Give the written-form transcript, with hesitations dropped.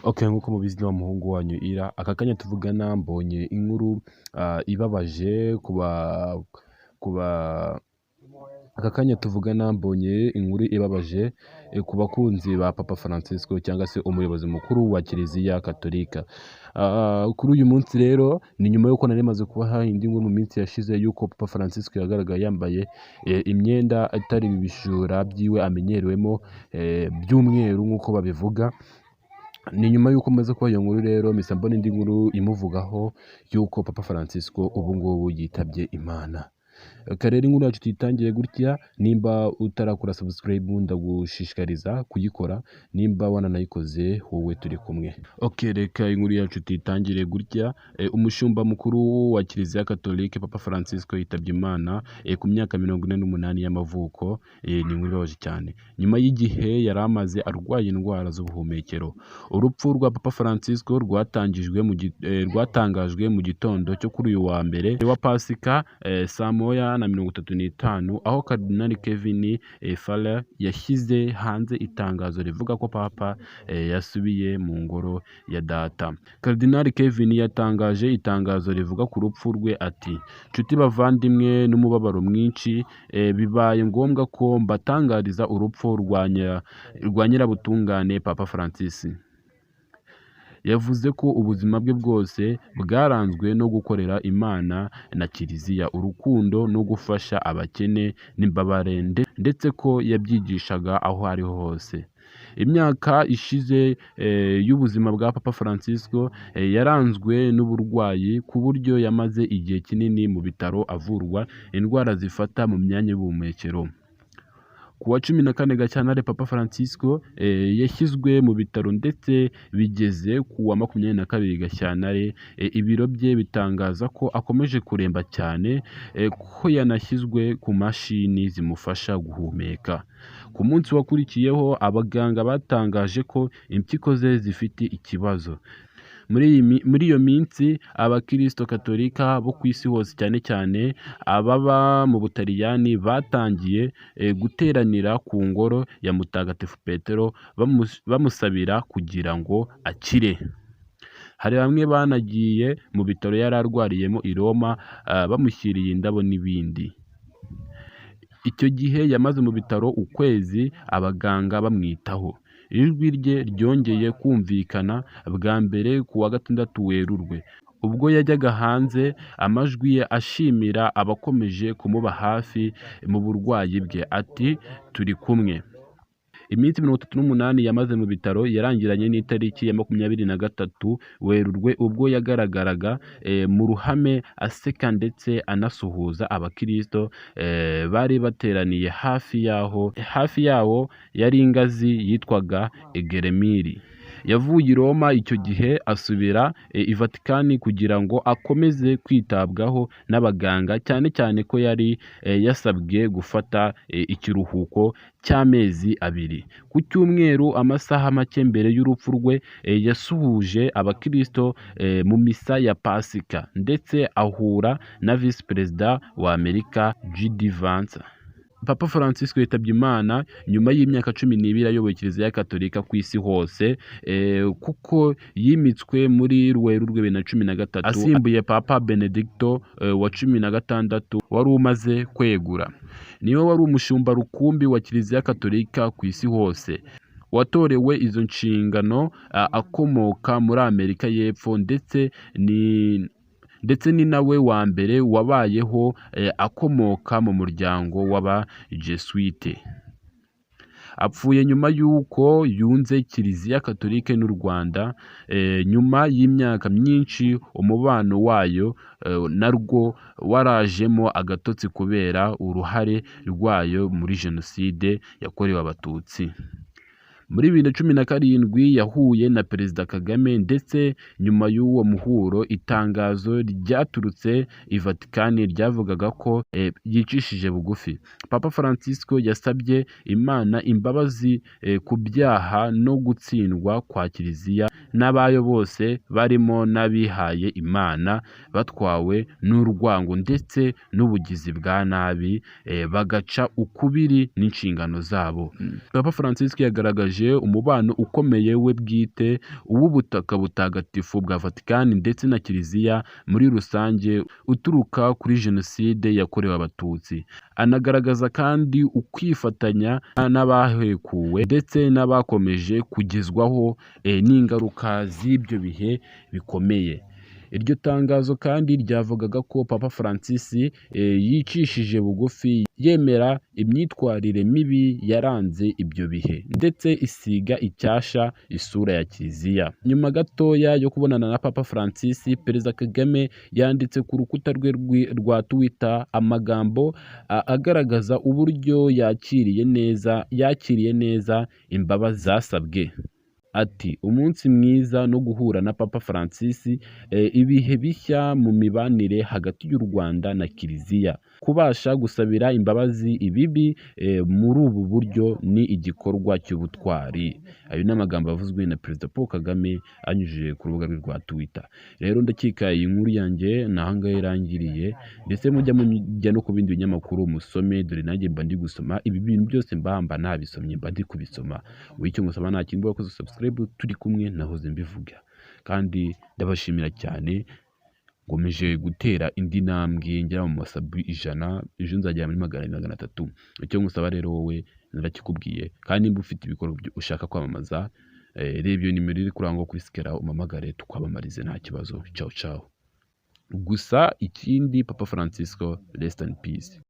Ok, nk'uko mubizi, ni wa muhungu wanyu Ira. Aka kanya tuvugana mbonye inkuru ibabaje kuba aka kanya tuvugana mbonye inkuru ibabaje ku bakunzi ba Papa Francisco cyangwa se umuyobozi mukuru wa Kiliziya Katolika. Kuri uyu munsi rero ni nyuma y'uko nari maze kubaha indi nkuru mu minsi yashize y'uko Papa Francisco yagaragaye yambaye imyenda itari ibishura byiwe amenyerewemo by'umweru nk'uko babivuga. Ni nyuma y'uko maze kuba iyo nkuru rero, mpise mbona indi nkuru imuvugaho y'uko Papa Francisco ubu ngubu yitabye Imana. Reka rero inkuru yacu tuyitangiye gutya. Nimba utarakora subscribe, ndagushishikariza kuyikora. Nimba wananayikoze, wowe turi kumwe. Ok, reka inkuru yacu tuyitangire gutya. Umushumba mukuru wa Kiliziya Katolike Papa Francisco yitabye Imana ku myaka 48 y'amavuko. Ni inkuru ibabaje cyane nyuma y'igihe yari amaze arwaye indwara z'ubuhumekero. Urupfu rwa Papa Francisco rwatangajwe mu gitondo cyo kuri uyu wa mbere wa Pasika saa 1:35, aho Cardinal Kevin Farrell yashyize hanze itangazo rivuga ko Papa yasubiye mu ngoro ya data. Cardinal Kevin yatangaje itangazo rivuga ku rupfu rwe ati: "Nshuti bavandimwe, n'umubabaro mwinshi bibaye ngombwa ko mbatangariza urupfu rwa nyirabutungane Papa Francis." Yavuze ko ubuzima bwe bwose bwaranzwe no gukorera Imana na Kiliziya, urukundo no gufasha abakene n'imbabare, ndetse ko yabyigishaga aho ariho hose. Imyaka ishize y'ubuzima bwa Papa Francisco yaranzwe n'uburwayi, ku buryo yamaze igihe kinini mu bitaro avurwa indwara zifata mu myanya y'ubuhumekero. Ku wa 14 Gashyantare, Papa Francisco yashyizwe mu bitaro, ndetse bigeze ku wa 22 Gashyantare ibiro bye bitangaza ko akomeje kuremba cyane, ko yanashyizwe ku mashini zimufasha guhumeka. Ku munsi wakurikiyeho, abaganga batangaje ko impyiko ze zifite ikibazo. Muri iyo minsi, abakristo katolika bo ku isi hose, cyane cyane ababa mu Butaliyani, batangiye guteranira ku ngoro ya Mutagatifu Petero bamusabira kugira ngo akire. Hari bamwe banagiye mu bitaro yari arwariyemo i Roma bamushyiriye indabo n'ibindi. Icyo gihe yamaze mu bitaro ukwezi abaganga bamwitaho. Ijwi rye ryongeye kumvikana bwa mbere ku wa 6 Werurwe, ubwo yajyaga hanze amajwi ye ashimira abakomeje kumuba hafi mu burwayi bwe, ati: "Turi kumwe." Iminsi 38 yamaze mu bitaro yarangiranye n'itariki ya 23 Werurwe, ubwo yagaragaraga mu ruhame aseka ndetse anasuhuza abakristo bari bateraniye hafi yaho yari ingazi yitwaga Egeremiri. Yavuye i Roma icyo gihe asubira i Vatikani kugira ngo akomeze kwitabwaho n'abaganga, cyane cyane ko yari yasabwe gufata ikiruhuko cy'amezi 2. Ku cyumweru, amasaha make mbere y'urupfu rwe, yasuhuje abakristo mu misa ya Pasika, ndetse ahura na Visi Perezida wa Amerika J.D. Vance. Papa Francisco yitabye Imana nyuma y'imyaka 12 ayoboye Kiliziya Katolika ku isi hose, kuko yimitswe muri Werurwe 2013 asimbuye Papa Benedicto wa 16 wari umaze kwegura. Niwe wari umushumba rukumbi wa Kiliziya Katolika ku isi hose watorewe izo nshingano, akomoka muri Amerika y'Epfo, ndetse ni nawe wa mbere wabayeho akomoka mu muryango w'Abajesuite. Apfuye nyuma y'uko yunze Kiliziya Katolike n'u Rwanda, nyuma y'imyaka myinshi umubano wayo narwo warajemo agatotsi kubera uruhare rwayo muri Jenoside yakorewe Abatutsi. Muri 2017 yahuye na Perezida Kagame, ndetse nyuma y'uwo muhuro itangazo ryaturutse i Vatikani ryavugaga ko yicishije bugufi. Papa Francisco yasabye Imana imbabazi ku byaha no gutsindwa kwa Kiliziya. n'abayo bose, barimo n'abihaye Imana, batwawe n'urwango ndetse n'ubugizi bwa nabi, bagaca ukubiri n'inshingano zabo. Papa Francisco yagaragaje umubano ukomeye we bwite, uw'ubutaka butagatifu bwa Vatikani ndetse na Kiliziya muri rusange, uturuka kuri Jenoside yakorewe Abatutsi. Anagaragaza kandi ukwifatanya n'abahekuwe ndetse n'abakomeje kugezwaho n'ingaruka z'ibyo bihe bikomeye. Iryo tangazo kandi ryavugaga ko Papa Francis yicishije bugufi, yemera imyitwarire mibi yaranze ibyo bihe ndetse isiga icyasha isura ya Kiliziya. Nyuma gatoya yo kubonana na Papa Francis, Perezida Kagame yanditse ku rukuta rwe rwa Twitter amagambo agaragaza uburyo yakiriye neza imbabazi zasabwe. Ati: "Umunsi mwiza no guhura na Papa Francis, ibihe bishya mu mibanire hagati y'u Rwanda na Kiliziya. Kubasha gusabira imbabazi ibibi muri ubu buryo ni igikorwa cy'ubutwari." Ayo ni amagambo yavuzwe na Perezida Paul Kagame anyujije ku rubuga rwe rwa Twitter. Rero ndakeka iyi nkuru yanjye ni aha ngaha irangiriye, ndetse mujya no ku bindi binyamakuru musome. Dore nanjye mba ndi gusoma ibi bintu byose, mba nabisomye, mba ndi kubisoma. Wowe icyo musaba nta kindi, wakoze subscribe, turi kumwe, nahoze mbivuga, kandi ndabashimira cyane. Nkomeje gutera indi ntambwe ngera mu masabi 100, ejo nzagera muri 200, 300. Icyo ngusaba rero wowe narakikubwiye, kandi nimba ufite ibikorwa ushaka kwamamaza, reba iyo nimero iri kurangwa kuri screen, umpamagare tukwamamarize, nta kibazo. Ciao ciao. Gusa ikindi, Papa Francisco, rest in peace.